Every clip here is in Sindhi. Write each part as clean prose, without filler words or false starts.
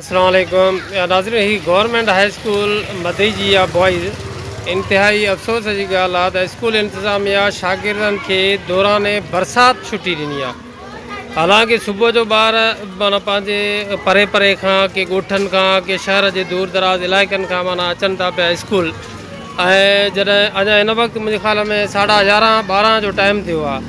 السلام عليڪم ناظرين هي گورنمينٽ هاء اسڪول مدئجي يا بوائز انتهائي افسوس جي ڳالهه آهي ته اسڪول انتظاميا شاگردن کي دوران برسات ڇٽي ڏني آهي حالانڪه صبح جو ٻار معنيٰ پنهنجي پري پري کان ڪي ڳوٺن کان ڪي شهر جي دور دراز علائقن کان معنيٰ اچن ٿا پيا اسڪول ۽ جڏهن اڃا هن وقت منهنجي خيال ۾ ساڍا يارهن ٻارهن جو ٽائيم ٿيو آهي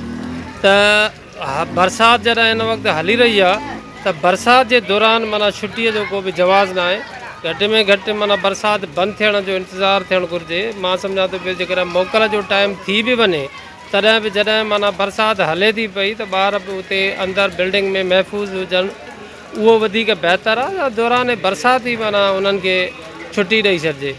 ته برسات جڏهن هن وقت هلي رهي آهي ته برسات جي دوران معنيٰ ڇٽيء جو ڪو به جواز ناهي گهٽ ۾ گهٽ معنيٰ برسات بند ٿيڻ جو انتظار ٿيڻ گهرجي مان سمجهان ٿو پيو جيڪڏهن موڪل جو ٽائيم ٿي به وڃي تڏهن به جڏهن معنيٰ برسات هلي ٿي پئي ته ٻار به اتي اندر بلڊنگ ۾ محفوظ هجن اهو وڌيڪ بهتر آهي دوران برسات ئي معنيٰ انهن کي ڇٽي ڏئي ڇڏجي.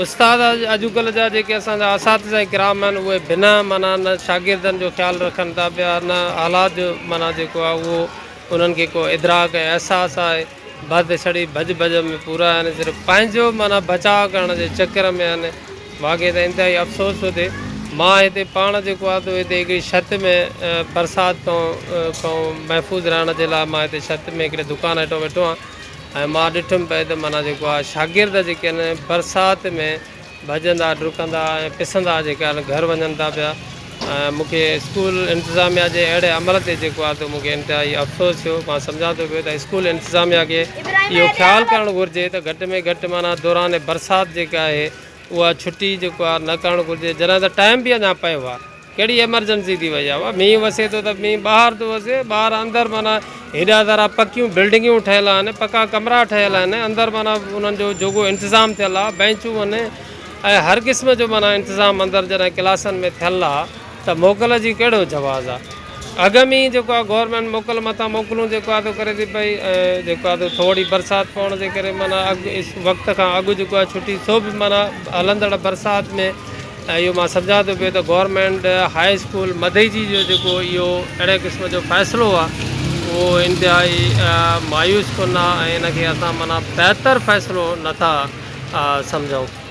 استاد اڄڪلهه جا جيڪي اسان جا اساتذه ڪرام آهن اهي بنا معنيٰ نه شاگردن جو خيال رکن ٿا پيا نه حالات جو معنيٰ جيڪو آهي اهو انهن کي ڪو ادراڪ ۽ احساس آهي بد ڇڙي ڀڄ ڀڄ ۾ پورا آهن صرف پنهنجو معنيٰ بچاء ڪرڻ جي چڪر ۾ آهن واقعي ته انتهائي افسوس ٿو ٿئي مان هتي پاڻ جيڪو آهي ته هتي هڪڙي ڇت ۾ برسات کان محفوظ رهڻ جي لاء مان هتي ڇت ۾ هڪڙي دڪان هيٺو ويٺو آهيان ۽ مان ڏٺم پئي ته معنيٰ جيڪو آهي شاگرد جيڪي آهن برسات ۾ ڀڄندا ڊڪندا ۽ پسندا جيڪي آهن گهر وڃن ٿا پيا ۽ مون کي اسڪول انتظاميا جي اهڙي عمل تي جيڪو آهي ته مون کي انتهائي افسوس ٿيو مان سمجهان ٿو پيو ته اسڪول انتظاميا کي اهو خيال ڪرڻ گهرجي ته گهٽ ۾ گهٽ معنيٰ دوران برسات جيڪا آهي اها ڇٽي جيڪو آهي نه ڪرڻ گهرجي جڏهن ته ٽائيم به اڃا پيو آهي ڪهڙي ايمرجنسي ٿي وئي آهي مينهن وسي ٿو ته مينهن ٻاهر ٿو وسي ٻاهر اندر معنيٰ هيڏا سارا پڪيون بلڊنگيون ٺهيل آهن پڪا ڪمرا ٺهيل آهن اندر معنيٰ انهن جو جوڳو انتظام ٿيل آهي بينچون آهن ۽ هر قسم جو معنيٰ انتظام اندر جڏهن ڪلاسن ۾ ٿيل آهي ته موڪل جي ڪهڙو جواز آهي اڳ ۾ ئي جيڪو آهي گورنمينٽ موڪل مٿان موڪلون جيڪو آهي ڪري ٿي پئي ۽ جيڪو آهي ٿوري برسات پوڻ جي ڪري معنيٰ اڳ وقت کان اڳ جيڪو آهي ڇٽي سو به معنيٰ هلندڙ برسات ۾ ۽ اهو مان سمجهان ٿو پيو ته گورنمينٽ هاء اسڪول مدئجي جو جيڪو اهو اهڙي قسم جو فيصلو آهي اهو انتهائي مايوس ڪن آهي ۽ ان کي اسان معنيٰ بهتر فيصلو نٿا سمجهون.